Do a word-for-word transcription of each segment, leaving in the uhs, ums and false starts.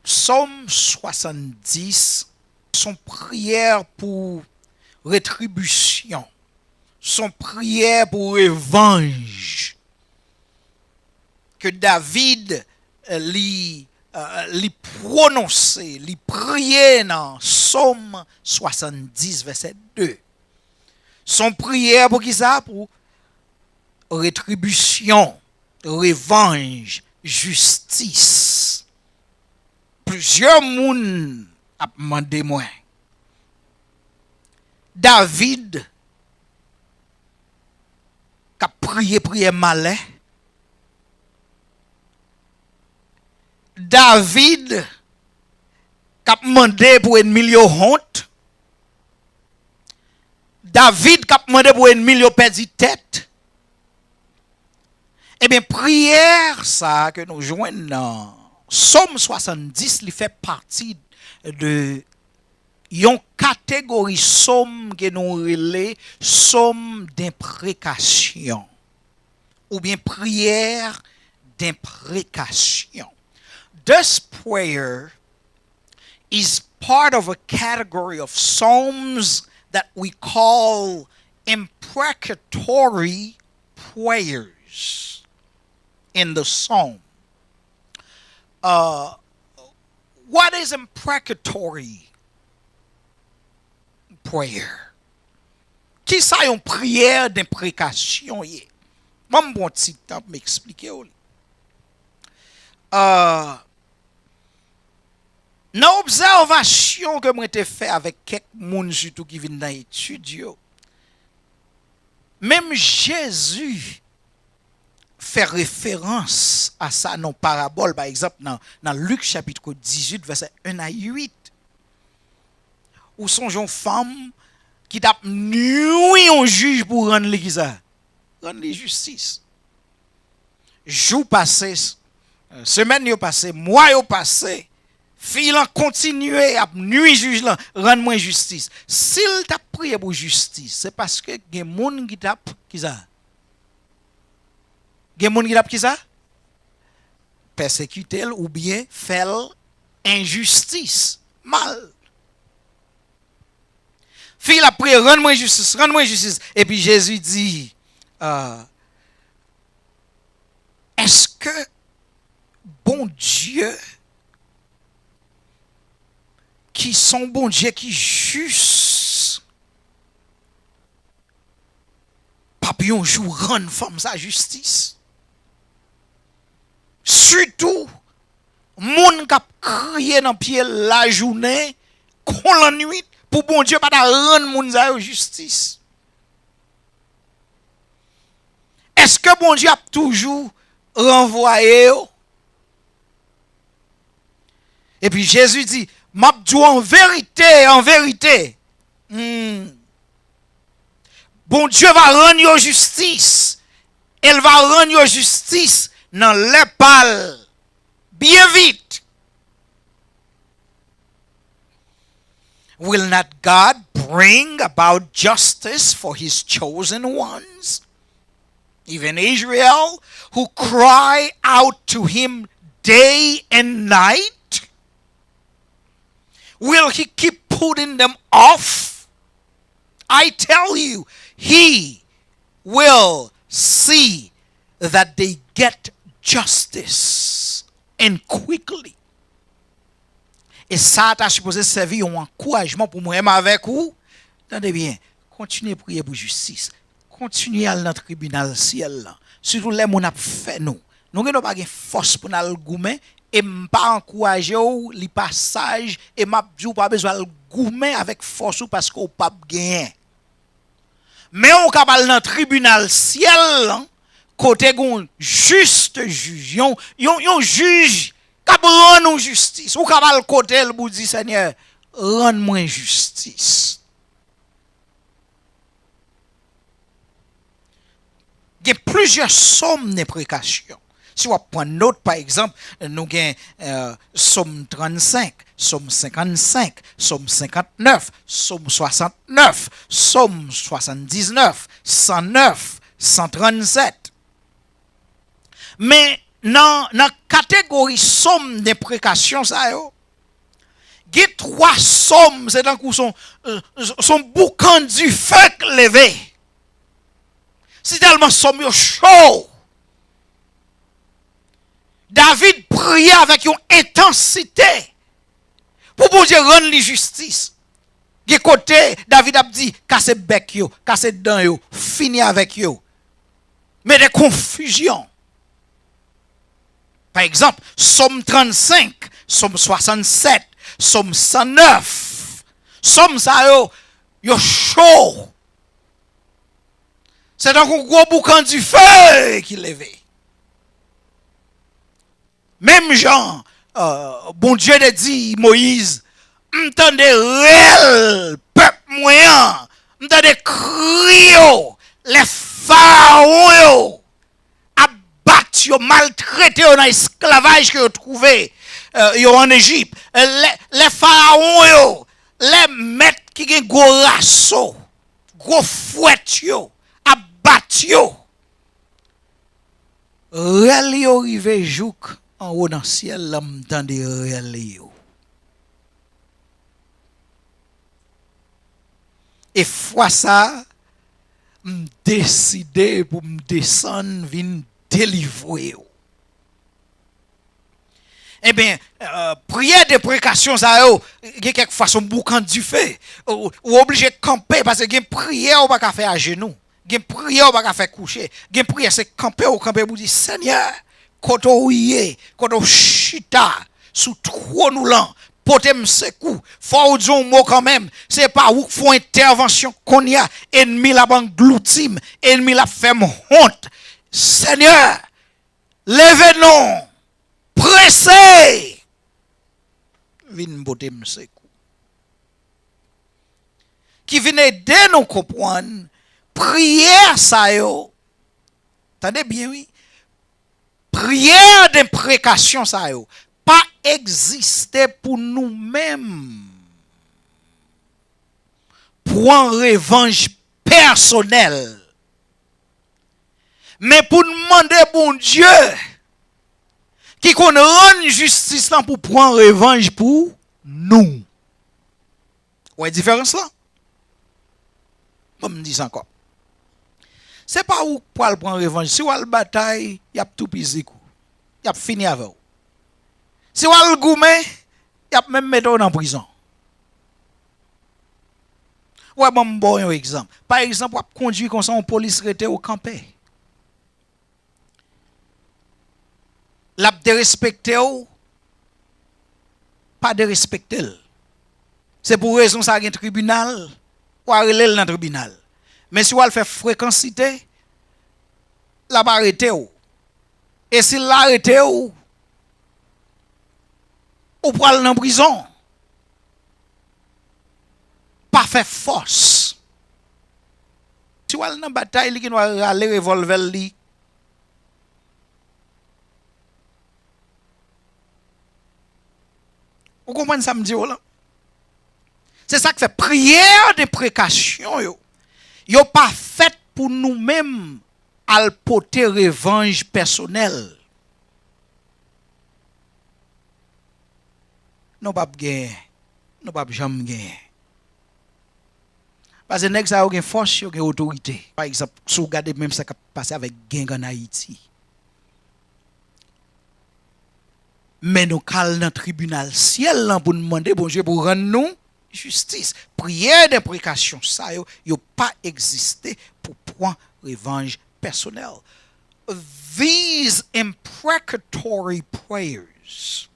Sòm swasanndis, se yon priyè pou retribisyon, se yon priyè pou revanj ke David, eh, li, eh, li pwononse, li priye nan Sòm swasanndis, vèsè de. Se yon priyè pou ki sa? Pou retribisyon, revanj, jistis. Plizyè moun ap mande mwen, David k ap priye priyè malè, David k ap mande pou ènmi l yo wont, David k ap mande pou ènmi l yo pèdi tèt. Ebyen, priyè sa a ke nou jwenn nan Sòm swasanndis, li fè pati de yon kategori sòm ke nou rele sòm denprekasyon, oubyen priyè denprekasyon. This prayer is part of a category of psalms that we call imprecatory prayers in the psalm. Uh, what is imprecatory prayer? Kisa yon priyè denprekasyon ye? Ban m pran ti tan pou m eksplike w li. Uh, Nan obsèvasyon ke mwen te fè avèk kèk moun, sitou ki vin nan etid yo, menm Jezi fè referans a sa nan parabòl. Pa egzanp, nan, nan Lik chapit dizuit, vèsè en a uit, ou sonje yon fanm ki t ap nwi yon jij pou rann li kisa? Rann li jistis. Jou pase, semèn yo pase, mwa yo pase, fi lan kontinye ap nwi jij lan, rann mwen jistis. Si l t ap priye pou jistis, se paske gen moun ki t ap, kisa? Gen moun ki t ap kisa? Pèsekite l oubyen fè l enjistis, mal. Fi l ap priye, rann mwen jistis, rann mwen jistis. Epi Jezi di, ah, èske Bondye, ki se yon Bondye ki jis, p ap yon jou rann fanm sa jistis? Sitou, moun k ap kriye nan pye l lajounen kon lannwit, pou Bondye pa ta rann moun sa yo jistis. Èske Bondye ap toujou ranvwaye yo? Epi Jezi di, m ap di w an verite, an verite, hmm, Bondye va rann yo jistis, e l va rann yo jistis nan lè pa l, byen vit. Will not God bring about justice for his chosen ones, even Israel, who cry out to him day and night? Will he keep putting them off? I tell you, he will see that they get justice, and quickly. E sa a ta sipoze sèvi yon ankourajman pou mwen menm avèk ou. Tande byen, kontinye priye pou jistis. Kontinye al nan tribinal syèl lan. Sitou lè moun ap fè nou. Nou gendwa pa gen fòs pou n al goumen, e m pa ankouraje w, li pa saj, e m ap di w pa bezwen al goumen avèk fòs ou paske w p ap genyen. Men ou kab al nan tribinal syèl lan, kote gen yon jis jij, yon, yon, yon jij k ap rann ou jistis. Ou kab al kote l pou w di, Senyè, rann mwen jistis. Gen plizyè sòm deprekasyon. Si w ap pran not, pa egzanp, nou gen, eh, Sòm trannsenk, Sòm senkannsenk, Sòm senkantnèf, Sòm swasantnèf, Sòm swasanndiznèf, san nèf, san trannsèt. Men, nan, nan kategori sòm deprekasyon sa yo, gen twa sòm, se tankou son, son boukan dife k leve. Si tèlman sòm yo cho, David priye avèk yon entansite pou Bondye rann li jistis. Gen kote David ap di, kase bèk yo, kase dan yo, fini avèk yo. Mete konfizyon. Pa egzanp, Sòm trannsenk, Sòm swasannsèt, Sòm san nèf. Sòm sa yo, yo cho. Se tankou gwo boukan dife ki leve. Menm jan, euh, Bondye te di Moyiz, m tande rèl pèp mwen an, m tande kri yo, lè farawon yo ap bat yo, maltrete yo nan esklavaj ke yo twouve, euh, yo ann Ejip. Lè, lè farawon yo, lè mèt ki gen gwo raso, gwo fwèt yo ap bat yo. Rèl yo rive jouk anwo nan syèl la, m tande rèl yo. E fwa sa a, m deside pou m desann vin delivre yo. Ebyen, euh, priyè deprekasyon sa yo, gen kèk fwa se yon boukan dife. Ou, ou oblije kanpe, paske gen priyè ou pa ka fè ajenou. Gen priyè ou pa ka fè kouche. Gen priyè se kanpe ou kanpe pou di, Senyè, kote ou ye, kote ou chita sou twòn ou lan, pote m sekou. Fò ou di yon mo kanmenm. Se pa ou k fè yon entèvansyon kounye a, enmi l ap anglouti m, enmi l ap fè m wont. Senyè, leve non, prese, vin pote m sekou. Ki vin ede nou konprann priyè sa yo, tande byen wi, priyè deprekasyon sa yo pa egziste pou nou menm pran revanj pèsonèl. Men pou n mande Bondye ki konn rann jistis lan pou pran revanj pou nou. Ou wè diferans lan? Ban m di sa ankò. Se pa ou k pral pran revanj. Si w al batay, y ap toupizi k ou. Y ap fini avè w. Si w al goumen, y ap menm mete w nan prizon. Ou wè, ban m ba w yon egzanp. Pa egzanp, w ap kondui konsa, yon polis rete w kanpe. L ap derespekte w, pa derespekte l. Se pou rezon sa gen tribinal, w a rele l nan tribinal. Men si w al fè frekansite, l ap arete w. E si l arete w, ou pral nan prizon. Pa fè fòs. Si w al nan batay, li gendwa rale revòlvè l li. Ou konprann sa m di w lan? Se sa k fè priyè deprekasyon yo, yo pa fèt pou nou menm al pote revanj pèsonèl. Nou p ap genyen. Nou p ap janm genyen. Paske nèg sa yo gen fòs, yo gen otorite. Pa egzanp, si w gade menm sa k ap pase avèk gang ann Ayiti. Men nou ka al nan tribinal syèl lan pou n mande Bondye pou rann nou jistis. Priyè deprekasyon sa yo, yo pa egziste pou pran revanj pèsonèl. These imprecatory prayers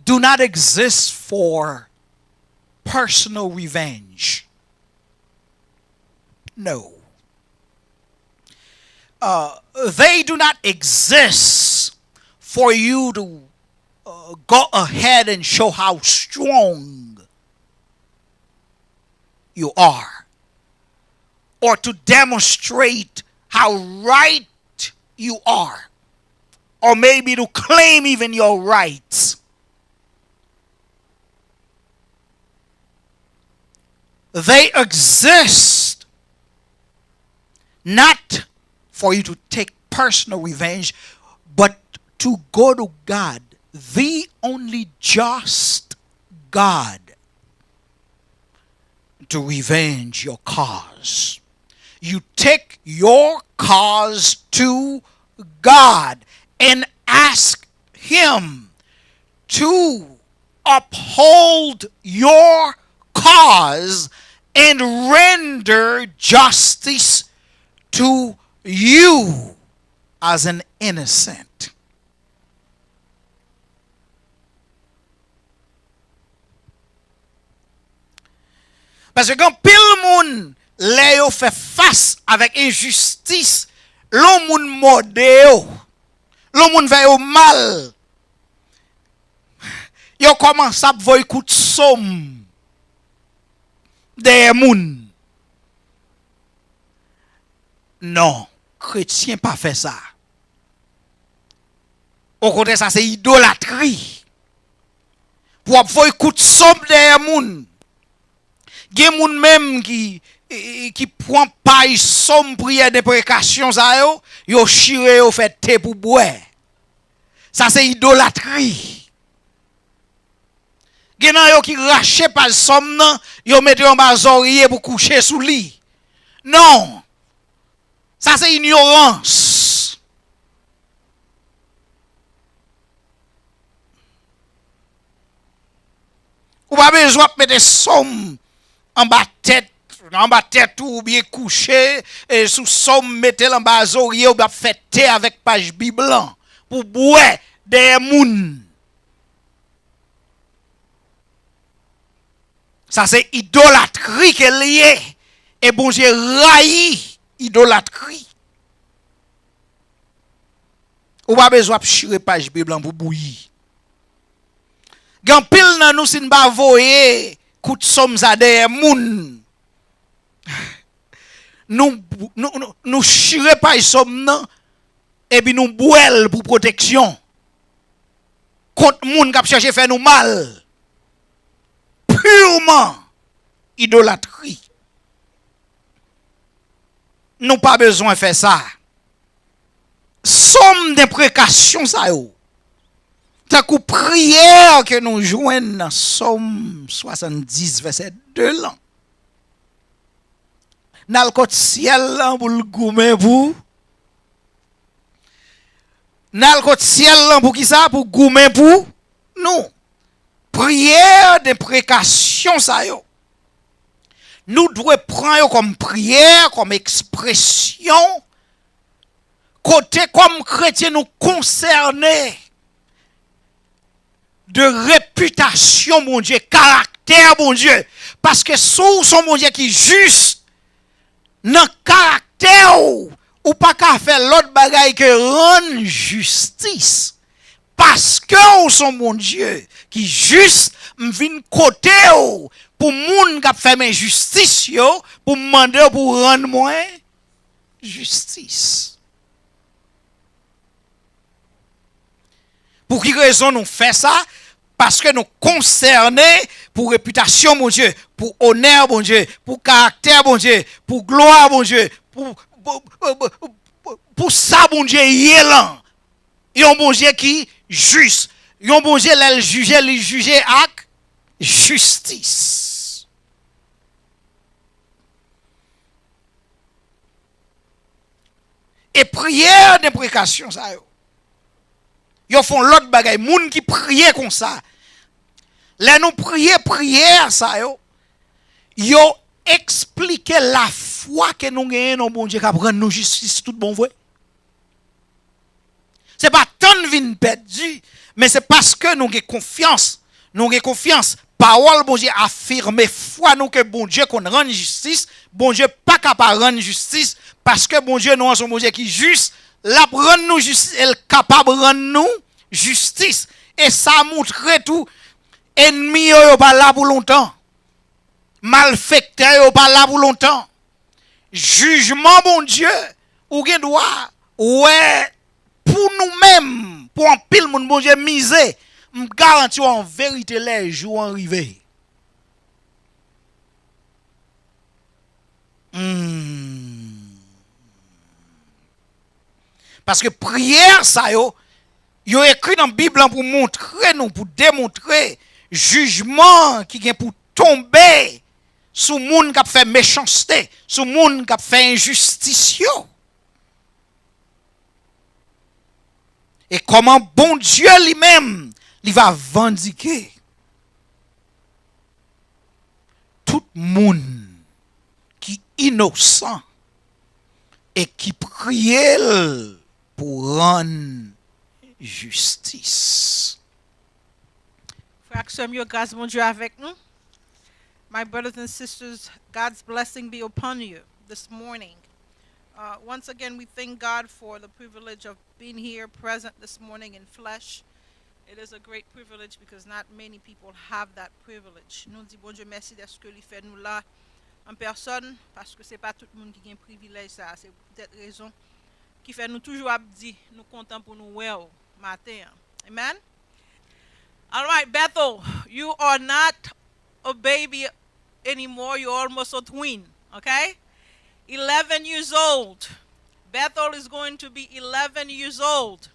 do not exist for personal revenge. No. Uh, they do not exist for you to, uh, go ahead and show how strong you are, or to demonstrate how right you are, or maybe to claim even your rights. They exist not for you to take personal revenge, but to go to God, the only just God, to revenge your cause. You take your cause to God and ask Him to uphold your cause and render justice to you as an innocent. Paske gen anpil moun, lè yo fè fas avèk enjistis, lè yon moun mòde yo, lè yon moun fè yo mal, yo kòmanse ap voye kout som dèyè moun. Non, kretyen pa fè sa. Okontrè, sa se idolatri. Pou w ap voye kout som dèyè moun. Gen moun menm ki, ki pran paj som priyè deprekasyon sa yo, yo chire yo fè te pou bwè. Sa se idolatri. Gen nan yo ki rache paj som nan, yo mete yo anba zòrye pou kouche sou li. Non! Sa se inyorans. Ou pa bezwen ap mete som anba tèt, anba tèt ou oubyen kouche e sou som, mete l anba zòrye oubyen ap fè te avèk paj Bib lan pou bwè dèyè moun. Sa se idolatri ke l ye. E Bondye rayi idolatri. Ou pa bezwen ap chire paj Bib lan pou bouyi. Gen anpil nan nou, si n pa voye kout som sa dèyè moun, nou, nou, nou, nou chire paj som nan, epi nou bwè l pou pwoteksyon kont moun k ap chèche fè nou mal. Purement idolatri. Nou pa bezwen fè sa. Som deprekasyon sa yo, tankou priyè ke nou jwenn nan Sòm swasanndis, vèsè de lan, n al kot syèl lan pou l goumen pou, n al kot syèl lan pou ki sa? Pou goumen pou nou. Priyè deprekasyon sa yo, nou dwe pran yo kòm priyè, kòm ekspresyon kote kòm kretyen nou konsène de repitasyon Bondye, karaktè Bondye. Paske si w se yon Bondye ki jis, nan karaktè w, ou pa ka fè lòt bagay ke rann jistis. Paske w se yon Bondye ki jis, m vin kote w pou moun k ap fè m enjistis yo, pou m mande w pou w rann mwen jistis. Pou ki rezon nou fè sa? Paske nou konsène pou repitasyon Bondye, pou onè Bondye, pou karaktè Bondye, pou glwa Bondye, pou, pou, pou, pou, pou sa Bondye ye lan. Yon Bondye ki jis. Yon Bondye, lè l jije, li jije ak jistis. E priyè deprekasyon sa yo, yo fè yon lòt bagay. Moun ki priye konsa, lè nou priye priyè sa yo, yo eksplike lafwa ke nou genyen nan Bondye k ap rann nou jistis tout bon vre. Se pa tann vin pèdi, men se paske nou gen konfyans. Nou gen konfyans. Pawòl Bondye afime fwa nou ke Bondye konn rann jistis. Bondye pa ka pa rann jistis, paske Bondye nou an se yon Bondye ki jis. L ap rann nou jistis e l kapab rann nou jistis. E sa montre tou, ènmi yo, yo pa la pou lontan. Malfektè yo pa la pou lontan. Jijman Bondye, ou gen dwa wè pou nou menm, pou anpil moun, Bondye mize. M garanti w an verite, lè jou an rive. Hmm. Paske priyè sa yo, yo ekri nan Bib lan pou montre nou, pou demontre jijman ki gen pou tonbe sou moun k ap fè mechanste, sou moun k ap fè enjistis yo. E kòman Bondye li menm, li va vandike tout moun ki inosan e ki priye l pou rann jistis. Frè ak sè m yo, gras Bondye avèk nou. My brothers and sisters, God's blessing be upon you this morning. Uh, once again, we thank God for the privilege of being here present this morning in flesh. It is a great privilege because not many people have that privilege. Nou di Bondye mèsi dèske li fè nou la an pèsòn, paske se pa tout moun ki gen privilèj sa. Se poutèt rezon ki fè nou toujou ap di nou kontan pou nou wè w maten an. Amen. All right, Bethel, you are not a baby anymore. You're almost a twin, okay? eleven years old. Bethel is going to be eleven years old.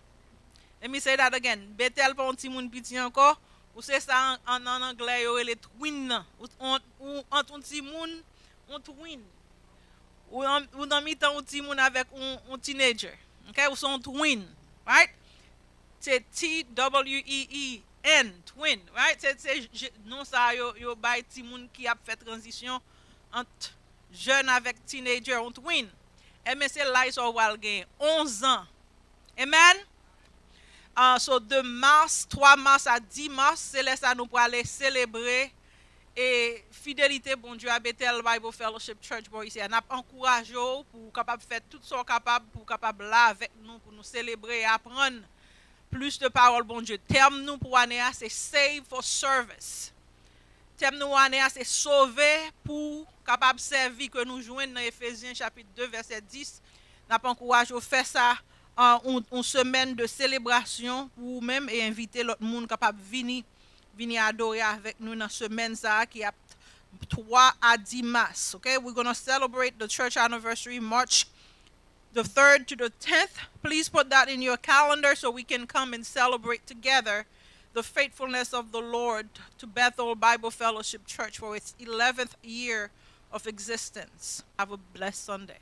Let me say that again. Bethel pa yon timoun piti ankò. Ou se sa an, an, an anglè yo rele twin nan. Ou, ou, ou ant yon timoun, yon twin. Ou an, ou nan mitan yon timoun avèk yon, yon teenager. Okay? Ou se yon twin. Right? Se T W E E N, twin, right? Se, se je, non sa yo, yo bay timoun ki ap fè tranzisyon ant jèn avèk teenager, yon twin. Ebyen, se laj sa w pral gen, onz an. Amen? Uh, so, de mas, twa mas a dis mas, se lè sa nou prale selebre e fidelite Bondye a Bethel Bible Fellowship Church Boise. N ap ankouraje w pou w kapab fè tout sa w kapab, pou w kapab la avèk nou, pou nou selebre e aprann plis de pawòl Bondye. Tèm nou pou ane a, se Save for Service. Tèm nou ane a, se sove pou kapab sèvi, ke nou jwenn nan Efezyen chapit de vèsè dis. N ap ankouraje w fè sa, an, yon, yon semèn de selebrasyon pou ou menm e envite lòt moun kapab vini, vini adore avèk nou nan semèn sa a ki ap twa a dis mas. Okay? We're gonna celebrate the church anniversary March the third to the tenth. Please put that in your calendar so we can come and celebrate together the faithfulness of the Lord to Bethel Bible Fellowship Church for its eleventh year of existence. Have a blessed Sunday.